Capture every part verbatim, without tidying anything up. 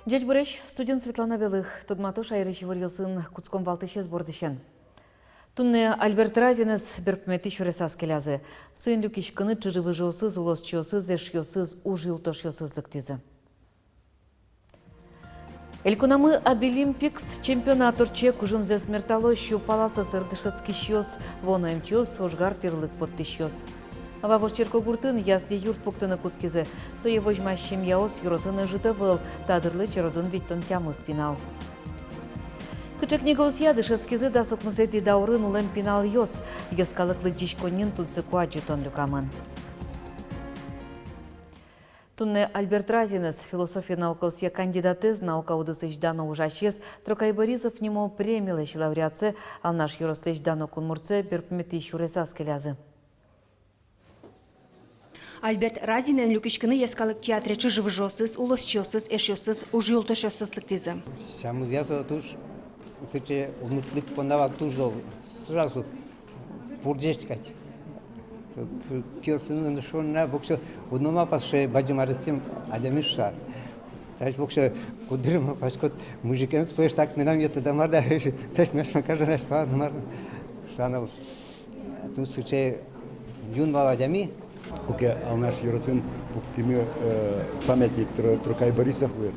Ӟечбуресь, студиын Светлана Белых. Тодмато шаерысь иворъёсын кутском валтӥсез бордысен. Туннэ Альберт Разинэз берпуметӥ сюресаз келязы. Соин люкиськыны ӵыжы-выжыосыз, улосчиосыз, эшъёсыз, уж юлтошъёсыз лыктӥзы. Элькунамы «Абилимпикс» чемпионат ортче. Кужымзэс мертало сю пала сӧсыр дышетскисьёс, вуоно эмчиос, ожгар тӥрлык поттӥсьёс. Вавож черкогуртын ясли юрт пуктыны кутскизы. Сое возьмась семьяос ёросын ӧжыт ӧвӧл, та дырлы черодын витьтон тямыс пинал. Кыӵе книгаосъя дышетскизы дас укмысэтӥ даурын улэм пиналъёс? Йӧскалык лыдӟиськонниын тунсыко адӟытон люкамын. Туннэ Альберт Разинэз, философия наукаосъя кандидатэз, наука удысысь дано ужасез, Трокай Борисов нимо премилэсь лауреатсэ, Алнаш ёрослэсь дано кунмуртсэ берпуметӥ сюресаз келязы. Альберт Разинэн люкиськыны йӧскалык театре ӵыжы-выжыосыз, улосчиосыз, эшъёсыз, уж юлтошъёсыз лыктӥзы. Сямызъя со туж сыӵе удмуртлык понна вал туж зол, сразу бурӟесь кадь. К-, киосын шуо на, воксё уд но малпа, сыӵе бадӟым аресъем адями шуса. Таӵе воксё куддыр малпаськод, мужикъёс пӧлысь так мынам йӧтэ да мар да, таӵе наш макар да наш пала да мар шуса но. Туж сыӵе юн вал адями. Куке Алнаш ёросын пуктӥмы, э, памятник Тро-, Трокай Борисовлы,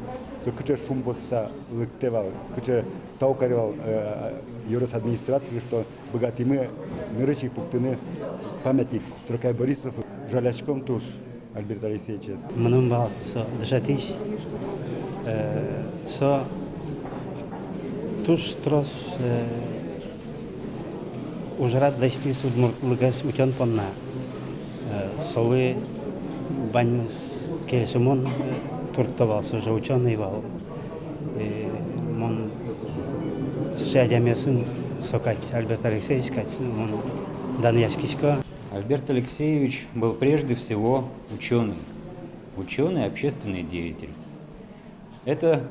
со кыӵе шумпотыса лыктэ вал, кыӵе тау каре вал, э, ёрос администрацилы, что быгатӥмы нырысь ик пуктыны памятник Трокай Борисовлы. Жаляськом туж Альберт Алексеевичез. Мыным вал со дышетӥсь, э, со туж трос, э, ужрад лэсьтӥз удмуртлыкез утён понна. Э, солы ваньмыз кельшымон, э, туртто вал, со же учёный вал. Э, мон сыӵе адямиосын, со кадь, Альберт Алексеевич кадь, мон данъяськисько. Альберт Алексеевич был прежде всего учёный. Учёный, общественный деятель. Это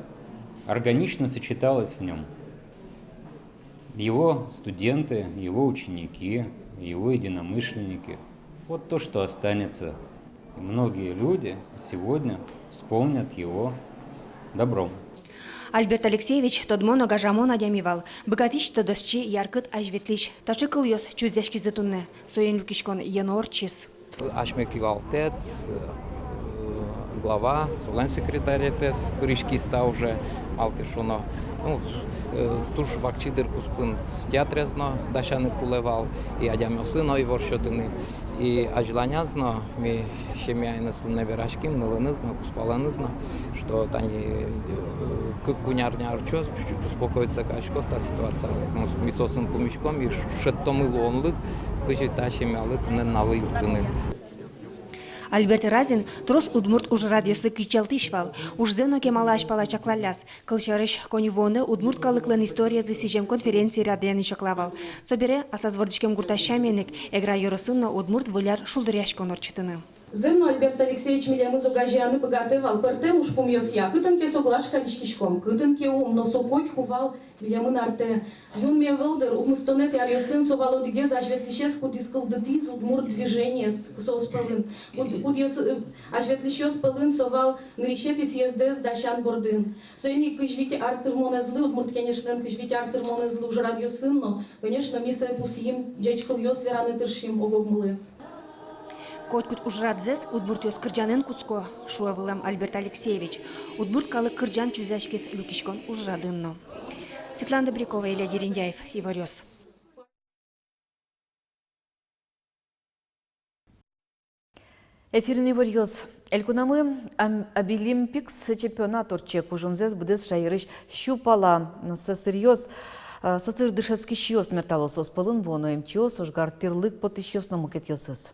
органично сочеталось в нём. Его студенты, его ученики, его единомышленники. Вот то, что останется. И многие люди сегодня вспомнят его добром. Альберт Алексеевич тодмо но гажамон адями вал, быгатӥсь, тодосчи, яркыт азьветлӥсь. Таӵе кылъёс чузъяськизы туннэ. Соин люкиськон йӧно ортчиз. Асьме кивалтэт, э, глава, солэн секретаретэз пыриськиз та уже, малы ке шуоно, ну, э, туж вакчи дыр куспын театрез но дасяны кулэ вал, и адямиослы но ивор сётыны, и азьланяз но ми семьяеныз туннэ вераським, нылыныз но, кузпалэныз но, что тани, э, кык-куинь арня ортчоз, чуть-чуть успокоиться кариськоз та ситуация. Ми соосын пумиськом и шедьтомы луонлык, кызьы та семьялы туннэ нуналлы юрттыны. Альберт Разин трос удмурт ужрадъёслы кичӧлтӥсь вал, ужзэ но кемалась пала чаклалляз. Кылсярысь, коньывуонэ удмурт калыклэн историезлы сӥзем конференция радъяны чакла вал. Собере, аслаз вордӥськем гуртаз сямен ик, Эгра ёросын но удмурт-выль ар шулдыръяськон ортчытыны. Зэм но, Альберт Алексеевич милемыз огазеяны быгатэ вал пӧртэм ужпумъёсъя, кытын ке со кылаш кариськиськом, кытын ке ум, но со котьку вал милемын артэ. Юнме ӧвӧл дыр, укмыстонэтӥ аръёсын со вал одӥгез азьветлӥсез, кудӥз кылдытӥз удмурт движениез соос пӧлын. Куд-, кудъёс-, э, азьветлӥсьёс пӧлын со вал нырысетӥ съездэз дасян бордын. Соин ик кызь вить ар тырмонэзлы, Удмурт Кенешлэн кызь вить ар тырмонэзлы ужрадъёсын но, конечно, ми сое пусйим, ӟеч кылъёс вераны тыршим ог-огмылы. Котькуд ужрадзэс удмуртъёс кырӟанэн кутско, шуэ вылэм Альберт Алексеевич. Удмурт калык кырӟан чузъяськиз люкиськон ужрадын но. Светлана Добрякова, Илья Дерендяев, «Иворъёс». Эфирын иворъёс. Элькунамы ам-, «Абилимпикс» чемпионат ортче. Кужымзэс быдэс шаерысь сю пала сӧсыръёс, э, сӧсыр дышетскисьёс мертало. Соос пӧлын вуоно эмчиос, ожгар тӥрлык поттӥсьёс но мукетъёсыз.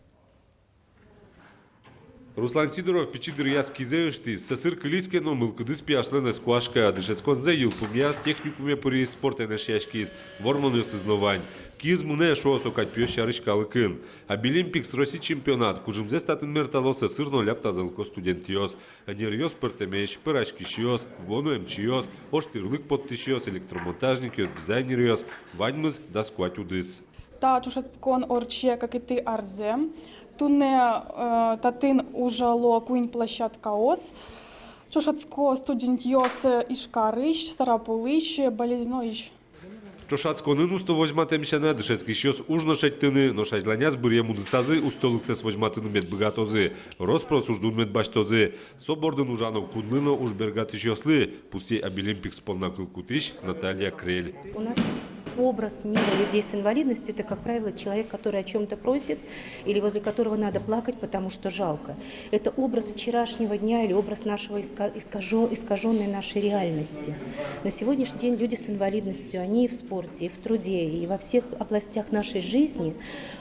Руслан Сидоров пичи дыръяз кизэ ыштӥз, сӧсыр кылиз ке но, мылкыдыз пияшлэн ӧз куашка. Дышетсконзэ йылпумъяз, техникуме пыриз, спортэн эшъяськиз, вормонъёсыз но вань. Киыз мынэ, шуо со кадь пиос сярысь калыкын. «Абилимпикс» Росси чемпионат. Кужымзэс татын мертало сӧсыр но ляб тазалыко студентъёс. Ӧнеръёс пӧртэмесь: пӧраськисьёс, вуоно эмчиос, ож тӥрлык поттӥсьёс, электромонтажникъёс, дизайнеръёс, ваньмыз дас куать удыс. Та ӵошатскон ортче кыкетӥ арзэ. Туннэ, э, татын ужало куинь площадкаос. Ӵошатско студентъёс Ижкарысь, Сарапулысь, Балезиноысь. Ӵошатсконын усто возьматэм сяна, дышетскисьёс уж но шедьтыны, нош азьланяз быръем удысазы устолыксэс возьматыны мед быгатозы, рос-прос уждун мед басьтозы. Со бордын ужано кунлы но уж бергатӥсьёслы, пусйе «Абилимпикс» понна кыл кутӥсь Наталья Крель. У нас образ мира людей с инвалидностью — это, как правило, человек, который о чём-то просит или возле которого надо плакать, потому что жалко. Это образ вчерашнего дня или образ нашего иска-, искажё-, искажённой нашей реальности. На сегодняшний день люди с инвалидностью, они и в спорте, и в труде, и во всех областях нашей жизни,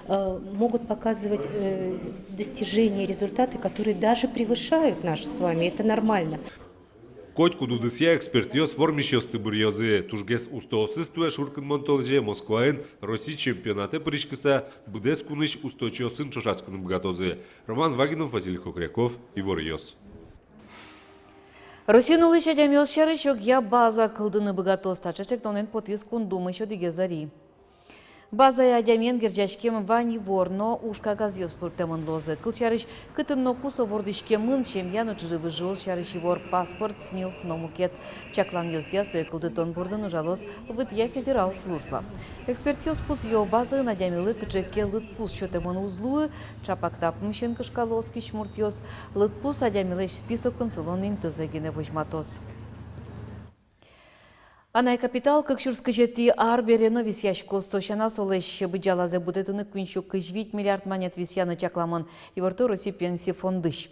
э, могут показывать, э, достижения, результаты, которые даже превышают наши с вами. Это нормально. Котькуд удысъя экспертъёс вормисьёсты быръёзы. Тужгес устоосыз туэ шуркынмон толэзе Москваын Россия чемпионатэ пыриськыса быдэс кунысь усточиосын ӵошатскыны быгатозы. Роман Вагинов, Василий Хохряков, «Иворъёс». Россиын улӥсь адямиос сярысь огъя база кылдыны быгатоз. Таӵе ӵектонэн потӥз Кун Думаысь одӥгез ӧри. Базае адямиен герӟаськем вань ивор но уж кагазъёс пыртэмын луозы. Кылсярысь, кытын но ку со вордӥськемын, семья но чыжы-выжыос сярысь ивор, паспорт, СНИЛС но мукет. Чакланъёсъя, сое кылдытон бордын ужалоз Вытъя федерал служба. Экспертъёс пусъё: базаын адямилы кыӵе ке лыдпус сётэмын уз луы, ӵапак та пумысен кышкало оскись муртъёс. Лыдпус адямилэсь списокын сылон интызэ гинэ возьматоз. Анай капитал кык сюрс кызетӥ ар бере но висъяськоз. Со сяна, солэсь быдӟалазэ будэтыны куинь сю кызь вить миллиард манет висъяны чакламын, иворто Россия Пенсия фондысь.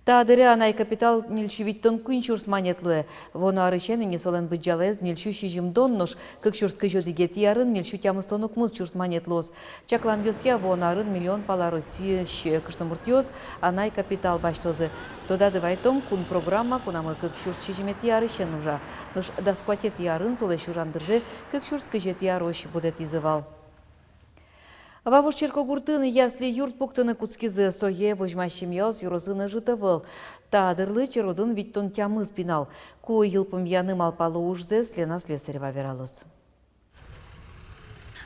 Та дыре анай капитал ньыль сю витьтон куинь сюрс манет луэ. Вуоно арысен ини солэн быдӟалаез ньыль сю сизьымдон, нош кык сюрс кызь одӥгетӥ арын ньыль сю тямыстон укмыс сюрс манет луоз. Чакламъёсъя, вуоно арын миллион пала Россиысь кышномуртъёс анай капитал басьтозы. Тодады вайтом, кун программа кунамы кык сюрс сизьыметӥ арысен ужа. Нош дас куатетӥ арын солэсь ужан дырзэ кык сюрс кызетӥ арозь будэтӥзы вал. Вавож черкогуртын ясли юрт пуктыны кутскизы. Сое возьмась семьяос ёросын ӧжыт ӧвӧл. Та дырлы черодын витьтон тямыс пинал. Ку йылпумъяны малпало ужзэс, Лена Слесарева вералоз.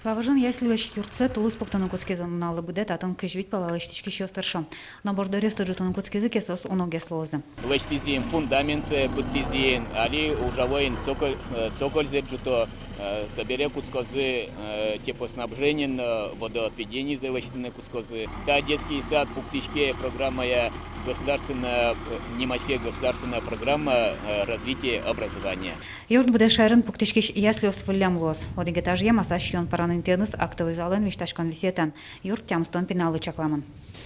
Вавожын яслилэсь юртсэ тулыс пуктыны кутскизы. Нуналлы быдэ татын кызь вить пала лэсьтӥськисьёс тыршо. Но борддоръёсты ӝутыны кутскизы ке, соос уногес луозы. Лэсьтӥзы ини фундаментсэ, быдтӥзы ини, али ужало ини цоколь, э, цокользэ ӝуто, э, собере кутскозы, э, теплоснабжение но водоотведенизэ лэсьтыны кутскозы. Та детский сад пуктӥське программая государственная, э, нимаське государственная программа, э, развития образования. Юрт быдэс шаерын пуктӥськись яслиос выллем луоз. Одӥг этажъем аса сиён пӧран интыеныз актовый залэн висьтаськон висъетэн. Юрт тямыстон пиналлы чакламын.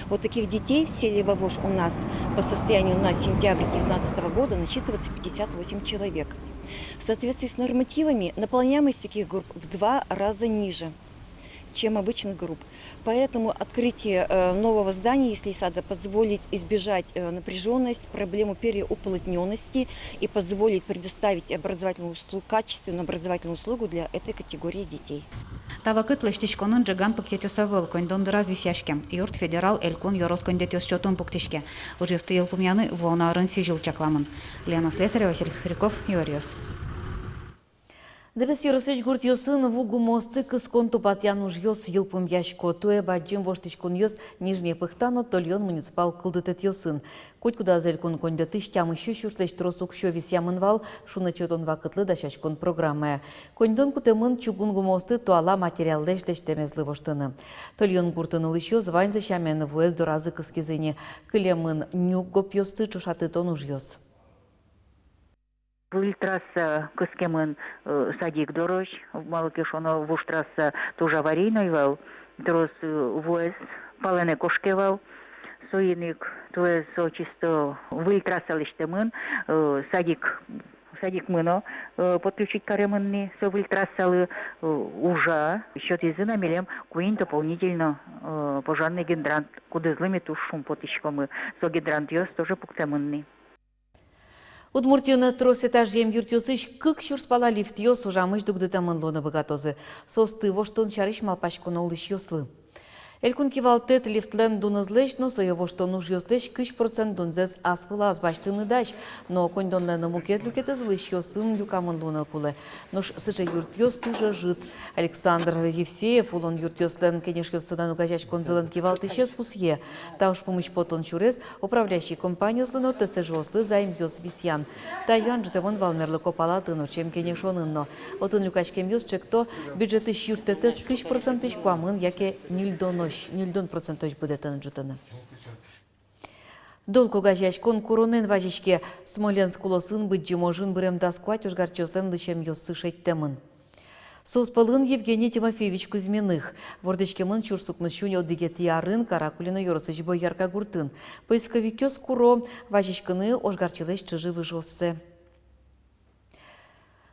Вот таких детей в селе Вавож у нас по состоянию на сентябрь девятнадцатого года насчитывается пятьдесят восемь человек. В соответствии с нормативами наполняемость таких групп в два раза ниже, чем обычных групп. Поэтому открытие, э, нового здания яслей-сада позволит избежать, э, напряжённость, проблему переуплотнённости и позволит предоставить образовательную услу-, качественную образовательную услугу для этой категории детей. Та вакыт лэсьтӥськонын ӝеган пыкетъёс ӧвӧл, коньдон дыраз висъяське. Юрт федерал, элькун, ёрос коньдэтъёс чотын пуктӥське. Ужъёсты йылпумъяны вуоно арын сӥзьыл чакламын. Лена Слесарева, Василий Хохряков, «Иворъёс». Дэбес ёросысь гуртъёсын ву гумыосты кыскон-тупатъян ужъёс йылпумъясько. Туэ бадӟым воштӥськонъёс Нижняя Пыхта но Тольён муниципал кылдытэтъёсын. Котькудаз элькун коньдэтысь тямыс сю сюрслэсь трос уксё висъямын вал шуныт сётон вакытлы дасяськон программае. Коньдон кутэмын чугун гумыосты туала материаллэсь лэсьтэмезлы воштыны. Тольён гуртын улӥсьёс ваньзы сямен вуэз доразы кыскизы ини. Кылемын нюк гопъёсты ӵошатытон ужъёс. Выль трасса кыскемын, э, садик дорозь, малы ке шуоно, вуж трасса туж аварийной вал, трос, э, вуэз палэнэ кошке вал. Соин ик туэ со чисто выль трасса лэсьтэмын, э, садик, садик мыно, э, подключить каремын ни со выль трассалы, э, ужа. Сётӥзы на милем куинь дополнительно, э, пожарный гидрант, кудӥзлы ми туж шумпотӥськомы. Со гидрантъёс тоже пуктэмын ни. Удмуртиын трос этажъем юртъёсысь кык сюрс пала лифтъёс ужамысь дугдытэмын луыны быгатозы. Соосты воштон сярысь малпаськоно улӥсьёслы. Элькун кивалтэт лифтлэн дунызлэсь но сое воштон ужъёслэсь кызь процент дунзэс ас вылаз басьтыны дась, но коньдонлэн но мукет люкетэз улӥсьёсын люкамын луыны кулэ. Нош сыӵе юртъёс туж ӧжыт. Александр Евсеев, улон юртъёслэн кенешъёссэс дано огазеяськонзылэн кивалтӥсез, пусъе: та ужпумысь потон сюрес управляющий компаниослы но ТСЖ-ослы займъёс висъян. Та юан ӝутэмын вал мерлыко палатаын ортчем кенешонын но. Отын люкаськемъёс чекто бюджетысь юрттэтэз кызь процентысь куамын яке ньыльдонозь, ньыльдон процентозь будэтыны ӝутыны. Долг огазеяськон куронэн вазиське. Смоленск улосын Быдӟым ожын бырем дас куать ожгарчиослэн лысьӧмъёссы шедьтэмын. Соос пӧлын Евгений Тимофеевич Кузьминых. Вордӥськемын сюрс укмыс сю одӥгетӥ арын Каракулино ёросысь Боярка гуртын. Поисковикъёс куро вазиськыны ожгарчилэсь чыжы-выжыоссэ.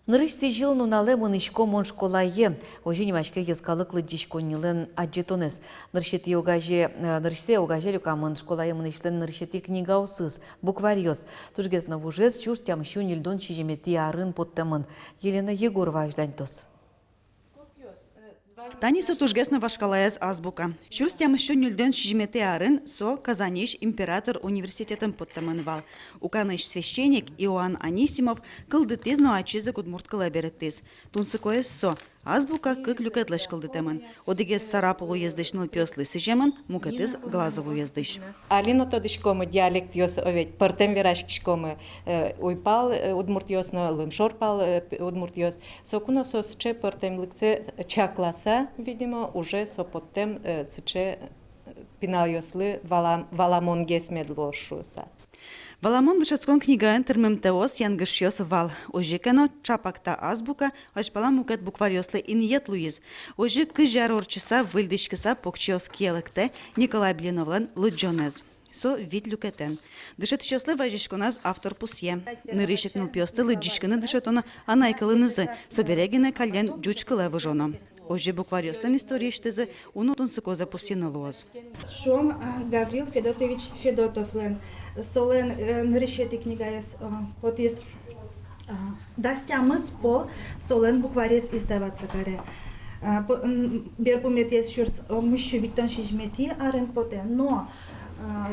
Нырысь сӥзьыл нуналэ мынӥсько мон школае. Озьы нимаське йӧскалык лыдӟиськоннилэн адӟетонэз. Нырысетӥ огазе, э, нырысьсэ огазе люкамын школае мынӥсьлэн нырысетӥ книгаосыз, букварьёс. Тужгес но вужез сюрс тямыссю ньыльдон сизьыметӥ арын поттэмын. Елена Егорова азьланьтоз. Тани со тужгес но вашкалаез азбука. Сюрс тямыссю ньыльдон сизьыметӥ арын со Казаньысь император университетын поттэмын вал. Уканысь священник Иоанн Анисимов кылдытӥз но ачиз ик удмурт кылэ берыктӥз. Тунсыкоез со: азбука кык люкетлэсь кылдытэмын. Одӥгез Сарапул уездысь нылпиослы сӥземын, мукетыз Глазов уездысь. Али но тодӥськомы диалектъёс, о ведь, пӧртэм вераськиськомы, э, уйпал, э, удмуртъёс но, лымшор пал, э, п-, удмуртъёс. Соку но со сыӵе пӧртэмлыксэ чакласа, видимо, уже со поттэм, э, сыӵе, э, пиналъёслы валам-, валамонгес мед луоз шуыса. Валамон, дышетскон книгаын тырмымтэос, янгышъёс вал. Озьы ке но, чапак та азбука азьпала мукет букварьёслы инъет луиз. Озьы кызь ар ортчыса, выльдӥськыса, покчиос кие лыктэ Николай Блиновлэн лыдӟонэз. Со вить люкетэн. Дышетӥсьёслы вазиськоназ автор пусъе: нырысь ик нылпиосты лыдӟиськыны дышетоно анай кылынызы, собере гинэ каллен ӟуч кылэ выжоно. Озьы букварьёслэн историысьтызы уно тунсыкозэ пусйыны луоз. Шуом, а, Гаврил Федотович Федотовлэн, солэн, э, нырысетӥ книгаез, э, потӥз, а, дас тямыс пол солэн букварез издаваться каре. А, по-, м, берпуметӥез сюрс укмыс сю витьтон сизьыметӥ арын потэ, но, а,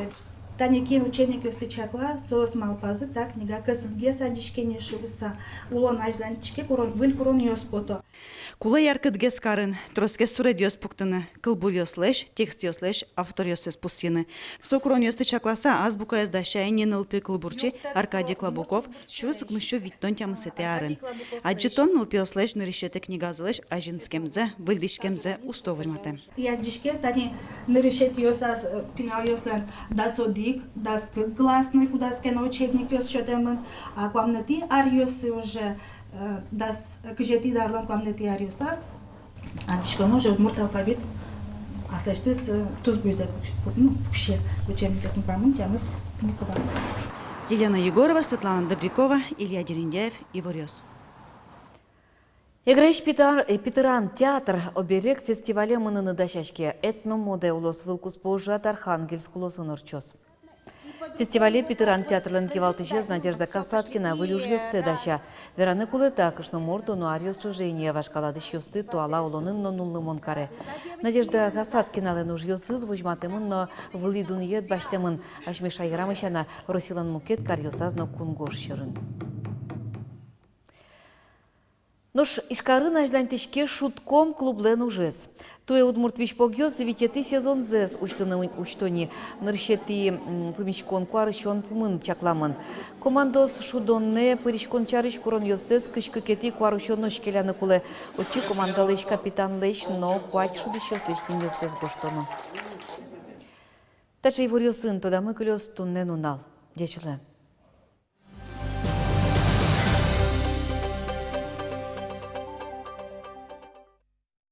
тани кин учебникъёсты чакла, соос малпазы: та книга кӧсытгес адӟиське ни шуыса, улон азьланьтӥське, курон, выль куронъёс пото. Кулэ яркытгес карын, тросгес суредъёс пуктыны, кылбуръёслэсь, текстъёслэсь авторъёссэс пусйыны. Со куронъёсты чакласа, азбукаез дася ини нылпи кылбурчи Аркадий Клабуков сюрс укмыс сю витьтон тямысэтӥ арын. Адӟытон нылпиослэсь нырысетӥ книгазылэсь азинскемзэ, выльдӥськемзэ усто возьматэ. И адӟиське, тани нырысетӥосаз, э, пиналъёслэн дас одӥг, дас кык гласной кудаз ке но учебникъёс сётэмын, а куамынэтӥ аръёсы уже, э, дас кызетӥ дарлэн куамынэтӥ аръёсаз адӟиськом, уже удмурт алфавит аслэсьтыз, э, тусбуйзэ пук-, пук-, ну, пуксе, учебникъёсын куамын тямыс книга вань. Елена Егорова, Светлана Добрякова, Илья Дерендяев, «Иворъёс». Эграысь Питар-, э, Питыран театр оберег фестивале мыныны дасяське. «Этномодэ» улосвыл куспо ужрад Архангельск улосын ортчоз. Фестивале Питыран театрлэн кивалтӥсез Надежда Касаткина выль ужъёссэ дася. Вераны кулэ, та кышномурт уно аръёс ӵоже ини вашкала дӥсьёсты туала улонын но нуллымон каре. Надежда Касаткиналэн ужъёсыз возьматэмын но вылӥ дунъет басьтэмын. Асьме шаерамы сяна, Россилэн мукет каръёсаз но кунгож сьӧрын. Нош Ижкарын азьланьтӥське «Шудком» клублэн ужез. Туэ удмурт визьпогъёс витетӥ сезонзэс усьтыны ун-, усьто ни. Нырысетӥ, м, пумиськон куарусён пумын чакламын. Командаос шудонэ пыриськон сярысь куронъёссэс кызь кыкетӥ куарусёнозь келяны кулэ. Отчы командалэсь капитанлэсь но куать шудӥсьёслэсь нимъёссэс гожтоно. Таӵе иворъёсын тодамы кылёз туннэ нунал. Ӟеч улэ.